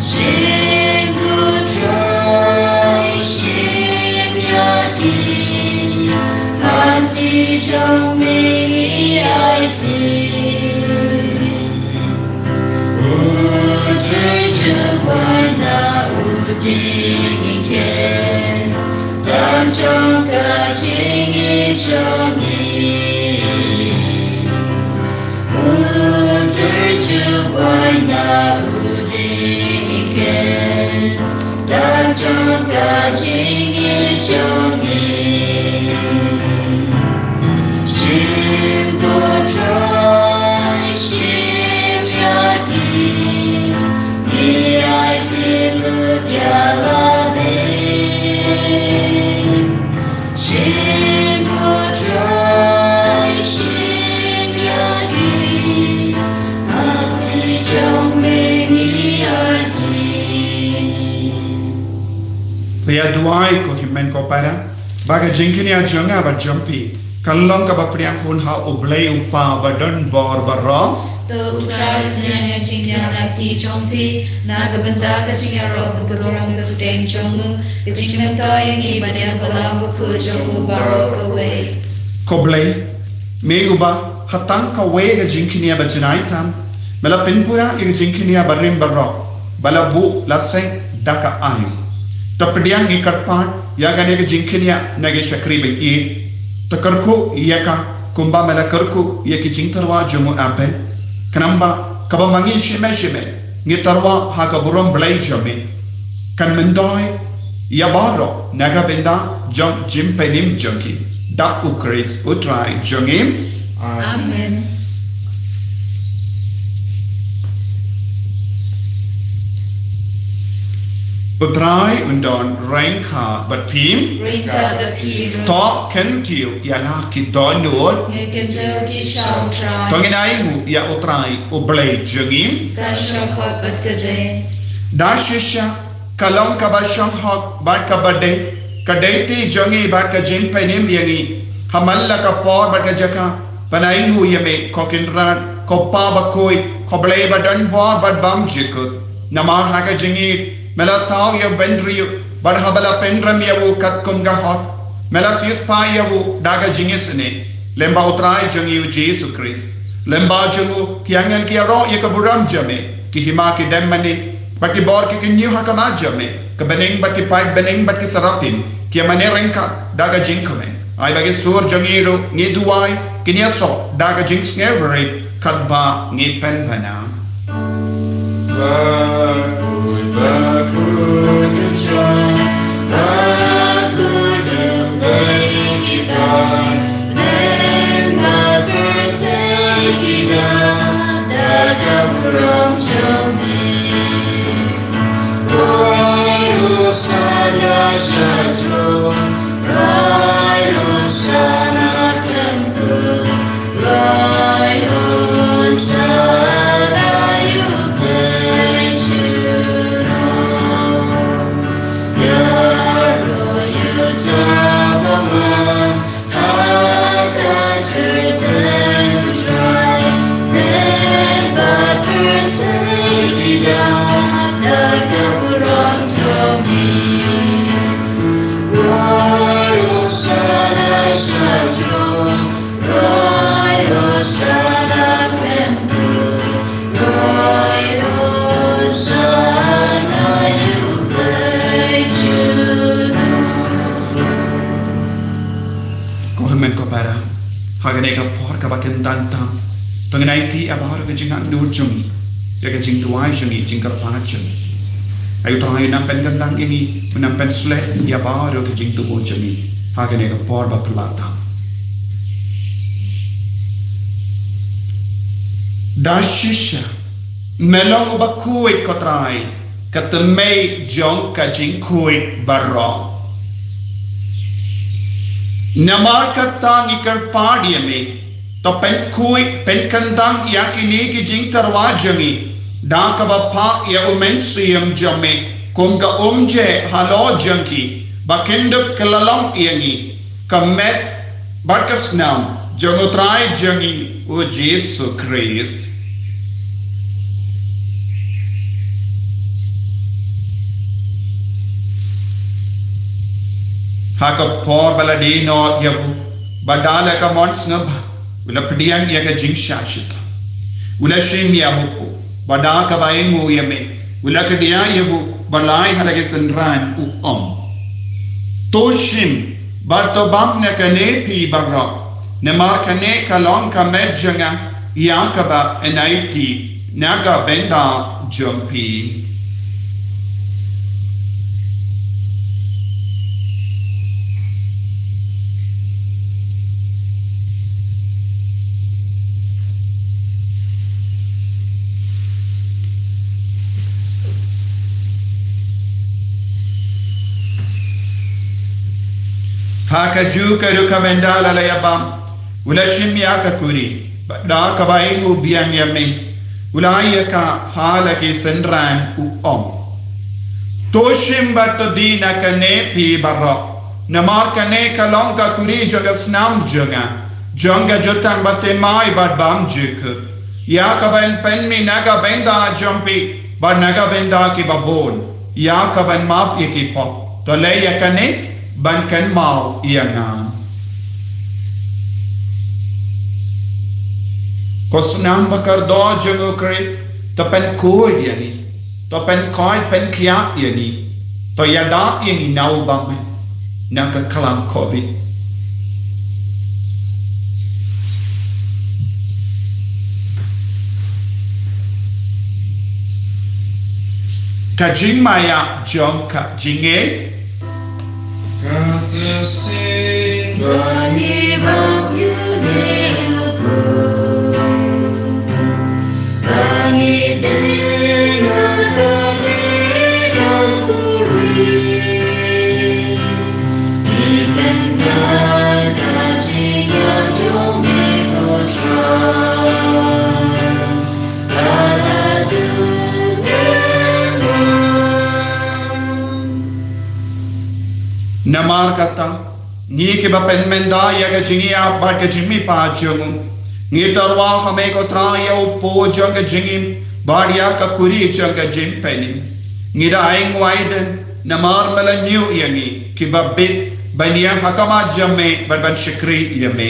Shin Kutrai Shin Yaki Hati Jong Mini Aiti Utu Tukwana Uti Ike Tan Jong Ka Jing I Jong I Utu Tukwana Uti Ike Dajong ka jingïeit jong ngi. Shim Kutrai, shim ïa ki, ngi aiti lut ïa lade. Shim Kutrai, shim ïa ki, hati jong me ngi aiti. Phi ïa duwai ko hynmen ko para, ba ka jingkñia jong nga bad jong phi kan long kaba pdiang hun ha U Blei U Kpa ba don bor baroh. To U Trai un pdiang ïa ka jingkñia na ka kti jong phi, na ka bynta ka jingïaroh bad ka burom kaba kyrteng jong u, ka jingmyntoi ïa ngi ban ïeng ha ka lam bakhuid jong u baroh kawei. Ko Blei, me uba ha tang kawei ka jingkñia ba jinai tam, me la pynpura ïa ka jingkñia barim baroh ba la buh la seng da ka aiñ. To pdiang ngi kyrpad ïa kane ka jingkñia na ki shakri ba ïeit. To kyrkhu ïa ka kumba me la kyrkhu ïa ki jingtyrwa jong u Abel. Khnang ba kaba ma ngi shimet shimet ngi tyrwa ha ka burom Blei jong me, kan myntoi ïa baroh na ka bynta jong jingpynim jong ki. Da u Khrist u Trai jong ngi. Amen. U Trai un don ryngkat bad phi. Ryngkat bad phi ruh. To khyndiat ïa la ki dohnud. Ngi khyndiat ki sha u Trai. To ngin ainguh ïa u Trai u Blei jong ngi. Ka shong hok bad ka dei. Da shisha ka long kaba shong hok bad kaba dei, ka dei ti jong ngi bad ka jingpynim ïa ngi ha man la ka por bad ka jaka, ban ainguh ïa me, ko Kynrad, ko Pa bakhuid, ko Blei ba don bor bad bymjukut. Namar ha ka jingïeit me la thaw ïa u bynriew, bad haba la pynrem ïa u katkum ka hok, me la siewspah ïa u da ka jingisynei. Lem bad u Trai jong ngi u Jisu Khrist, lem bad jong u ki angel ki ïaroh ïa ka burom jong me, ki hima ki dem mane, bad ki bor ki kynñiuh ha khmat jong me, ka bneng bad ki paid bneng bad ki serapim ki ïamane ryngkat da ka jingkmen. Ai ba ki sur jong ngi ruh, ngi duwai, kin ïasoh da ka jingsngewrit katba ngi pynbna. Bakhuid, bakhuid u Trai, bakhuid ruh ki paid, lem bad pyrthei ki don da ka burom jong me. Rwai Hosana sha throne, rwai Hosana khlem khuid, rwai Hosana ïa u Blei jong ngi. Ïaroh ïa uta uba wan ha ka kyrteng u Trai, lem bad pyrthei ki don da ka burom jong me. Rwai Hosana sha throne, rwai Hosana khlem khuid, rwai Hosana ïa u Blei jong ngi. Ko hynmen ko para, ha kane ka por kaba kyntang tam, to ngin aiti ïa baroh ka jingangnud jong ngi, ïa ka jingduwai jong ngi, jingkyrpad jong ngi. Ai u Trai un nang pynkyntang ïa ngi, un nang pynsleh ïa baroh ka jingduwai jong ngi ha kane ka por ba phylla tam. Da shisha me long uba khuid, ko Trai, ka tmei jong ka jingkhuid baroh. Namar kata ngi kyrpad ïa me, to pynkhuid pynkyntang ïa kine ki jingtyrwa jong ngi da kaba phah ïa u Mynsiem jong me kum ka umjai halor jong ki, ba kin dup kylla long ïa ngi ka met bad ka snam jong u Trai jong ngi u Jisu Khrist. Ha ka por ba la die noh ïa u, bad da la ka mon sngewbha, u la pdiang ïa ka jingshah shitom, u la shim ïa u, bad da kaba ainguh ïa me, u la kdiah ïa u, bad lai ha la ki synran u ong: To shim bad to bam na kane phi baroh, namar kane ka long ka met jong nga, ïa kaba yn aiti na ka bynta jong phi. Ha kajuh ka rukom, ynda la la ïa bam, u la shim ïa ka kuri, bad da kaba ainguh biang ïa me, u la ai ïa ka ha la ki synran u ong: To shim bad to die na kane phi baroh, namar kane ka long ka kuri jong ka snam jong nga, jong ka jutang bathymmai bad bymjukut, ïa kaban pynmih na ka bynta jong phi bad na ka bynta kiba bun, ïa kaban map ïa ki pop. To leh ïa kane ban kynmaw ïa nga. Ko snam ba kordor jong u Khrist, to pynkhuid ïa ngi, to pynkoit pynkhiah ïa ngi, to ïada ïa ngi na u bymman, na ka khlam covid. Ka jingmaïa jong ka jingngeit. Ka tyrsi Namar kata, ngi kiba pynmynta ïa ka jingïap bad ka jingmihpat jong u, ngi tyrwa ha me ko Trai ïa u po jong ka jingim bad ïa ka kuri jong ka jingpynim. Ngi da ai nguaidem namar me la ñiew ïa ngi kiba bit ban ïeng ha khmat jong me bad ban shakri ïa me.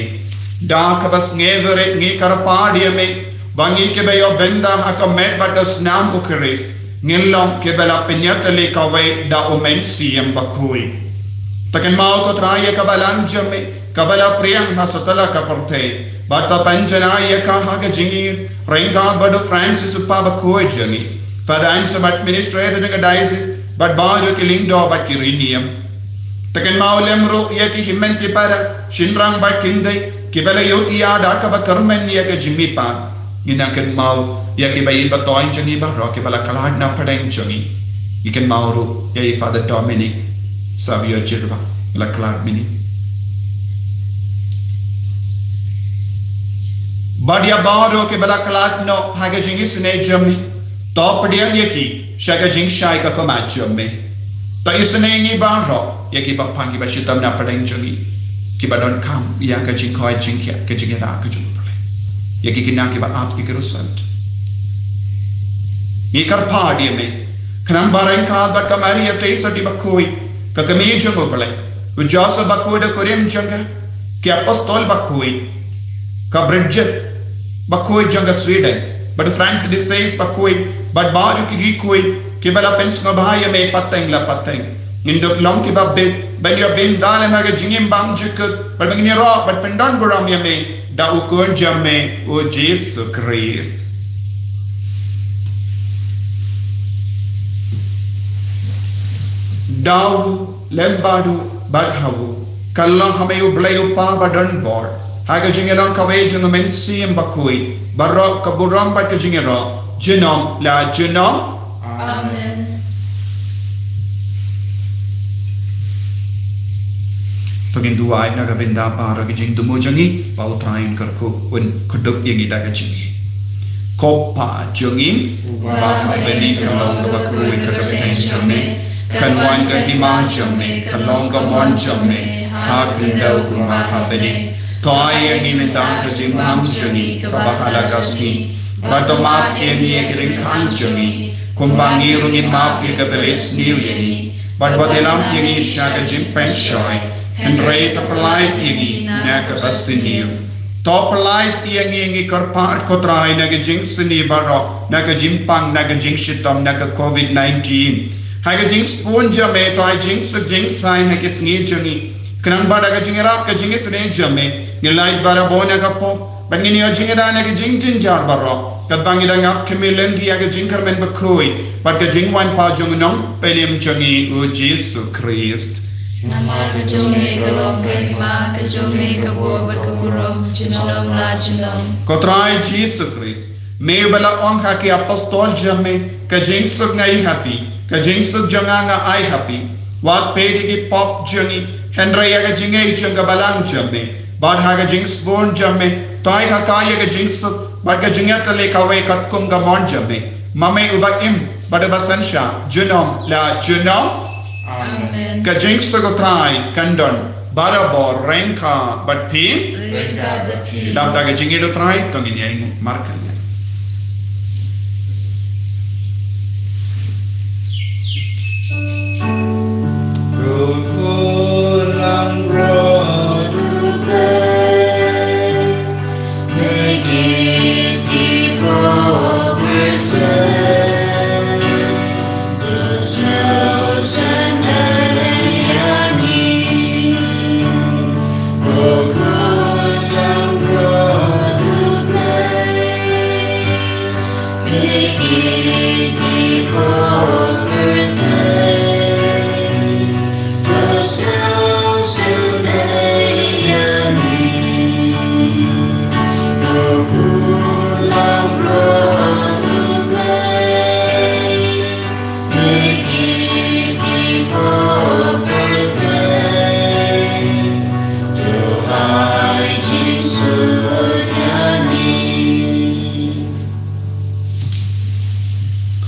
Da kaba sngewrit ngi kyrpad ïa me ba ngi kiba ïoh bynta ha ka met bad ka snam u Khrist ngin long kiba la pynïatylli kawei da u Mynsiem Bakhuid. To kynmaw ko Trai ïa ka balang jong me kaba la pdiang ha satlak ka pyrthei bad to pynjanai ïa ka ha ka jingïeit ryngkat bad u Francis u Papa bakhuid jong ngi, Father Anselm administrator jong ka diocese bad baroh ki lyngdoh bad ki riewniam. To kynmaw lem ruh ïa ki hynmen ki para, shynrang bad kynthei kiba la ïohi ïa da kaba kyrmen ïa ka jingmihpat. Ngi nang kynmaw ïa kiba ïeit ba thoiñ jong ngi baroh kiba la khlad na pdeng jong ngi. Ngi kynmaw ruh ïa i Father Dominic Savio Jyrwa, la khlad mynne. Bad ïa baroh kiba la khlad noh ha ka jingisynei jong me, to pdiang ïa ki sha ka jingshai ka khmat jong me. To isynei ngi baroh ïa kiba pang kiba shitom na pdeng jong ngi, kiba donkam ïa ka jingkoit jingkhiah ka jingïada ka jong u Blei. Ïa ki khynnah kiba ap ïa ki riewsat. Ngi kyrpad ïa me khnang ba ryngkat bad ka Maria Theisotti bakhuid, ka kmie jong u Blei, u Joseph bakhuid u kurim jong ka, ki apostol bakhuid, ka Bridget bakhuid jong ka Sweden, bad Francis de Sales bakhuid, bad baroh ki riewkhuid kiba la pynsngewbha ïa me pateng la pateng. Ngin dup long kiba bit ban ïoh bynta lem ha ka jingim bymjukut bad ba ngin ïaroh bad pyndonburom ïa me da u Khun jong me u Jisu Khrist. Da u, lem bad u, bad ha u, ka long ha me U Blei U Kpa ba don bor, ha ka jingïalong kawei jong U Mynsiem Bakhuid, baroh ka burom bad ka jingïaroh junom la junom. Amen. To ngin duwai na ka bynta baroh ki jingthmu jong ngi, ba U Trai un kyrkhu, un kdup ïa ngi da ka jingïeit. Ko Pa jong ngi, uba ha bneng, ka long kaba khuid ka kyrteng jong me, kan wan ka hima jong me, kan long ka mon jong me ha khyndew kumba ha bneng. To ai ïa ngi mynta ka jingbam jong ngi kaba ha la ka sngi, bad to map ïa ngi ïa ki ryngkang jong ngi, kumba ngi ruh ngin map ïa kiba la isniew ïa ngi, bad wat ïalam ïa ngi sha ka jingpynshoi, hynrei to pyllait ïa ngi na kaba sniew. To pyllait ïa ngi, ngi kyrpad ko Trai, na ka jingsniew baroh, na ka jingpang, na ka jingshitom, na ka covid nineteen. Ha ka jingsbun jong me to ai jingsuk jingsaiñ ha ki sngi jong ngi, khnang ba da ka jingïarap ka jingisynei jong me ngin lait barabor na ka pop, bad ngin ïoh jingïada na ki jingjynjar baroh, katba ngi dang ap khmih lynti ïa ka jingkyrmen bakhuid bad ka jingwan pat jong U Nongpynim jong ngi U Jisu Khrist. Namar ka jong me ka long ka hima, ka jong me ka bor bad ka burom junom la junom. Ko Trai Jisu Khrist, me uba la ong ha ki apostol jong me, ka jingsuk nga ai ha phi, ka jingsuk jong nga nga ai ha phi. Wat peit ïa ki pop jong ngi, hynrei ïa ka jingngeit jong ka balang jong me. Bad ha ka jingsbun jong me to ai ha ka ïa ka jingsuk bad ka jingïatylli kawei katkum ka mon jong me, ma me uba im bad uba synshar junom la junom. Amen. Ka jingsuk U Trai kan don barabor ryngkat bad phi. Ryngkat bad phi. Lap da ka jingïeit U Trai, to ngin ïa ainguh markylliang.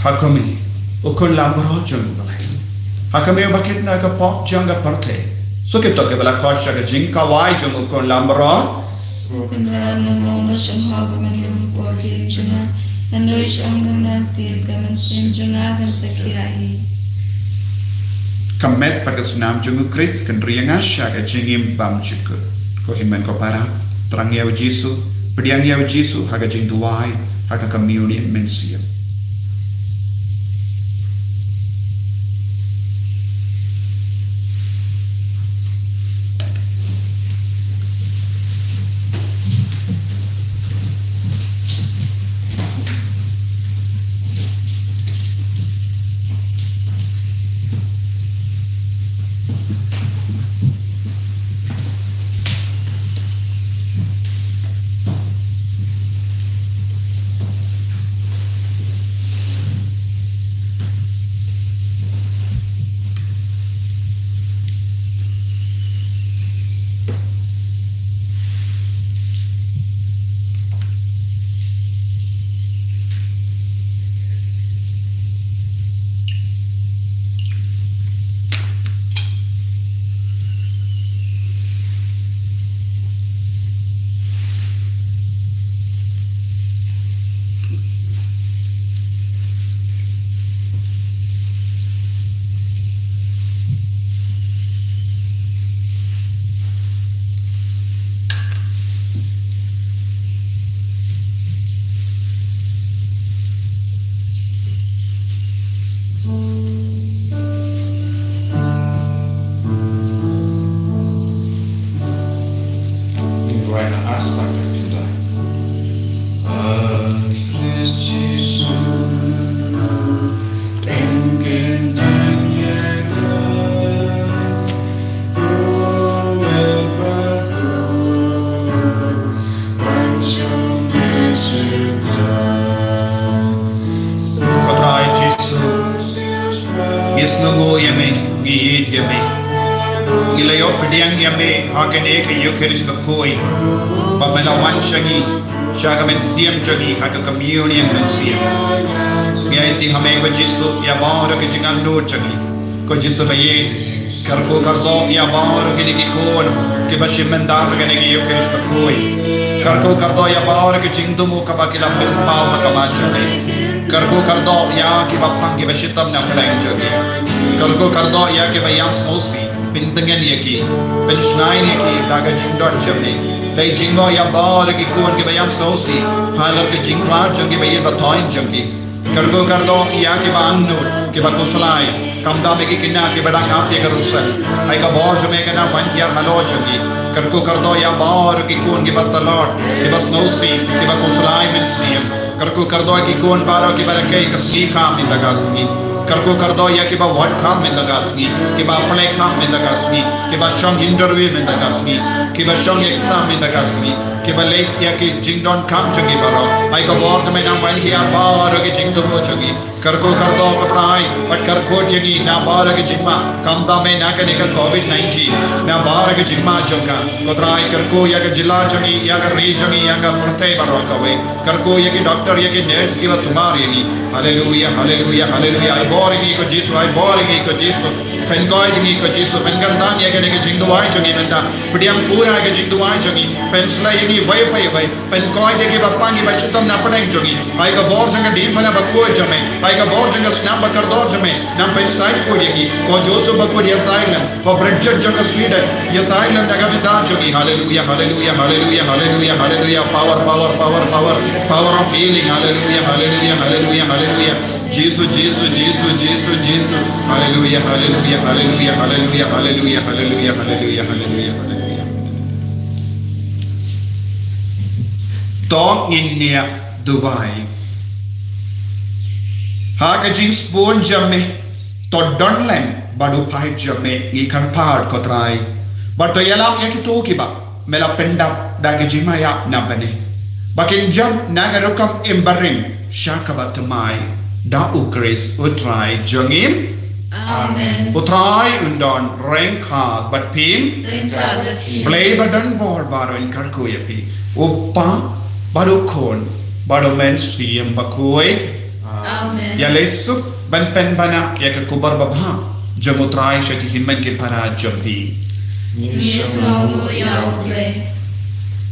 Ha kumne, u Khun lam baroh jong U Blei, ha kumne uba kit na ka pop jong ka pyrthei, sngewthuh ki ba la koit sha ka jingkawai jong u Khun lam baroh. Ko Kynrad, nga ong ba shynrang ba men rum ko ki jong nga, ngan ïoh shong ngan tip, ka mynsiem jong nga kan sa khia hi. Ka met bad ka snam jong U Khrist kan ri ïa nga sha ka jingim bymjukut. Ko hynmen ko para, thrang ïa U Jisu, pdiang ïa U Jisu ha ka jingduwai, ha ka communion mynsiem. Ko Trai Jisu, ngi sngewnguh ïa me, ngi ïeit ïa me. Ngi la ïoh pdiang ïa me ha kane ka Ïukharist bakhuid, ba me la wan sha ngi, sha ka mynsiem jong ngi ha ka communion mynsiem. Ngi aiti ha me ko Jisu ïa baroh ki jingangnud jong ngi. Ko Jisu ba ïeit, kyrkhu kyrdoh ïa baroh kine ki khun kiba shim bynta ha kane ka Ïukharist bakhuid. Kyrkhu kyrdoh ïa baroh ki jingthmu kaba ki la pynpaw ha khmat jong me. Kyrkhu kyrdoh ïa kiba pang kiba shitom na pdeng jong me. Kyrkhu kyrdoh ïa kiba ïam sngewsih, pyntngen ïa ki, pynshngaiñ ïa ki da ka jingdon jong me. Leit jngoh ïa baroh ki khun kiba ïam sngewsih halor ka jingkhlad jong ki bad ïing ba thoiñ jong ki. Kyrkhu kyrdoh ïa kiba angnud, kiba khuslai, khamtam ïa ki khynnah kiba dang ap ïa ka rusan. Ai ka bor jong me kan nang wan hiar halor jong ki. Kyrkhu kyrdoh ïa baroh ki khun kiba tlot, kiba sngewsih, kiba khuslai mynsiem. Kyrkhu kyrdoh ïa ki khun baroh kiba rakhe ka sngi kham ynda ka sngi. Kyrkhu kyrdoh ïa kiba wad kham ynda ka sngi, kiba pynleit kham ynda ka sngi, kiba shong interview ynda ka sngi, kiba shong exam ynda ka sngi, kiba leit ïa ki jingdonkam jong ki baroh. Ai ka bor jong me nang wan hiar baroh ki jingthmu jong ki. Kyrkhu kyrdoh ko Trai, bad kyrkhu ïa ngi na baroh ki jingma, khamtam me na kane ka covid nineteen, na baroh ki jingma jong ka. Ko Trai kyrkhu ïa ka jylla jong ngi, ïa ka ri jong ngi, ïa ka pyrthei baroh kawei. Kyrkhu ïa ki doktor, ïa ki nurse kiba sumar ïa ngi. Haleluia, haleluia, haleluia. Ai bor ïa ngi ko Jisu, ai bor ïa ngi ko Jisu. Pynkoit ïa ngi ko Jisu, pynkyntang ïa kane ka jingduwai jong ngi mynta. Pdiang pura ïa ka jingduwai jong ngi. Pynshlei ïa ngi iwei pa iwei. Pynkoit ïa kiba pang kiba shitom na pdeng jong ngi. Ai ka bor jong ka diengphna bakhuid jong me. Ai ka bor jong ka snam bakordor jong me. Nang pynsait khuid ïa ngi. Ko Joseph bakhuid ïa sait lem. Ko Bridget jong ka Sweden, ïa sait lem na ka bynta jong ngi. Haleluia, haleluia, haleluia, haleluia, haleluia. Power, power, power, power. Power of healing. Haleluia, haleluia, haleluia, haleluia. Jisu, Jisu, Jisu, Jisu, Jisu. Haleluia, haleluia, haleluia, haleluia, haleluia, haleluia, haleluia, haleluia, haleluia. To ngin ïa duwai. Ha ka jingsbun jong me, to don lem bad u paid jong me, ngi kyrpad ko Trai. Bad to ïalam ïa kito kiba me la pyndap da ka jingmaïap na bneng, ba kin jam na ka rukom im barim sha kaba thymmai. da U Khrist U Trai jong ngi. Amen. U Trai un don ryngkat bad phi. Ryngkat bad phi. Blei ba don bor baroh un kyrkhu ïa phi. U Kpa bad U Khun bad U Mynsiem Bakhuid. Amen. Ïaleh suk ban pynbna ïa ka khubor babha jong U Trai sha ki hynmen ki para jong phi. Ngi sngewnguh ïa U Blei.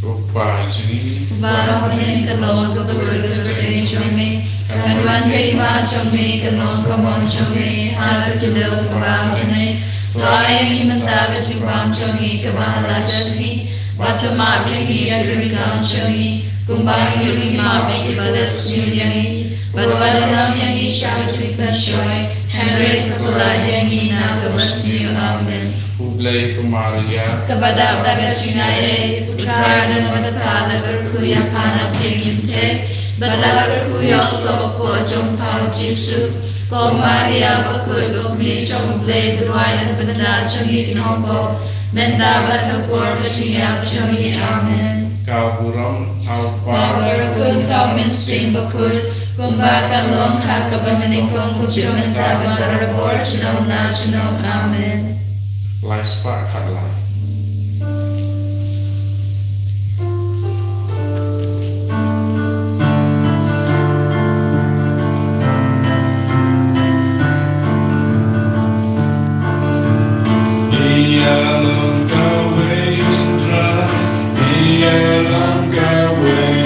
U Kpa jong ngi, uba ha bneng, ka long ka kyrteng jong me, kan wan ka hima jong me, kan long ka mon jong me ha ka khyndew kaba ha bneng. To ai ïa ngi mynta ka jingbam jong ngi kaba ha la ka sngi, bad to map ïa ngi ïa ki ryngkang jong ngi, kumba ngi ruh ngi map ïa kiba leh sniew ïa ngi. Bad wat ïalam ïa ngi sha ka jingpynshoi, hynrei to pynlait ïa ngi na kaba sniew. Amen. U Blei, ko Maria, kaba dap da ka jingaiei, U Trai u don bad pha. La kyrkhu ïa pha na pdeng ki kynthei, bad la kyrkhu ïa u soh hapoh jong pha U Jisu. Ko Maria bakhuid, ko Kmie jong U Blei, to duwai na ka bynta jong ngi ki nongpop, mynta bad ha ka por ka jingïap jong ngi. Amen. Ka burom ha U Kpa, ha U Khun, ha U Mynsiem Bakhuid, kumba ka long ha kaba nyngkong, kumjuh mynta bad barabor, junom la junom. Amen. Lai spah khatlai. Ïa long kawei U Trai, ïa long kawei.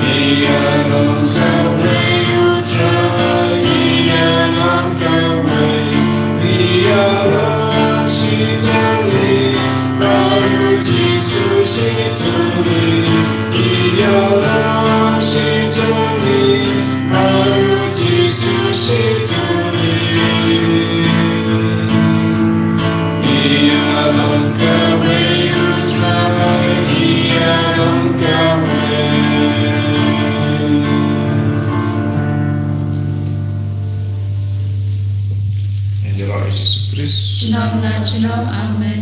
Ïa long kawei U Trai, ïa long kawei. Ïa long shi tylli, bad U Jisu shi tylli. Ïa long shi tylli, bad U Jisu shi tylli. Ïa long kawei U Trai, ïa long kawei. Ïa long Jisu Khrist. Junom la junom. Amen.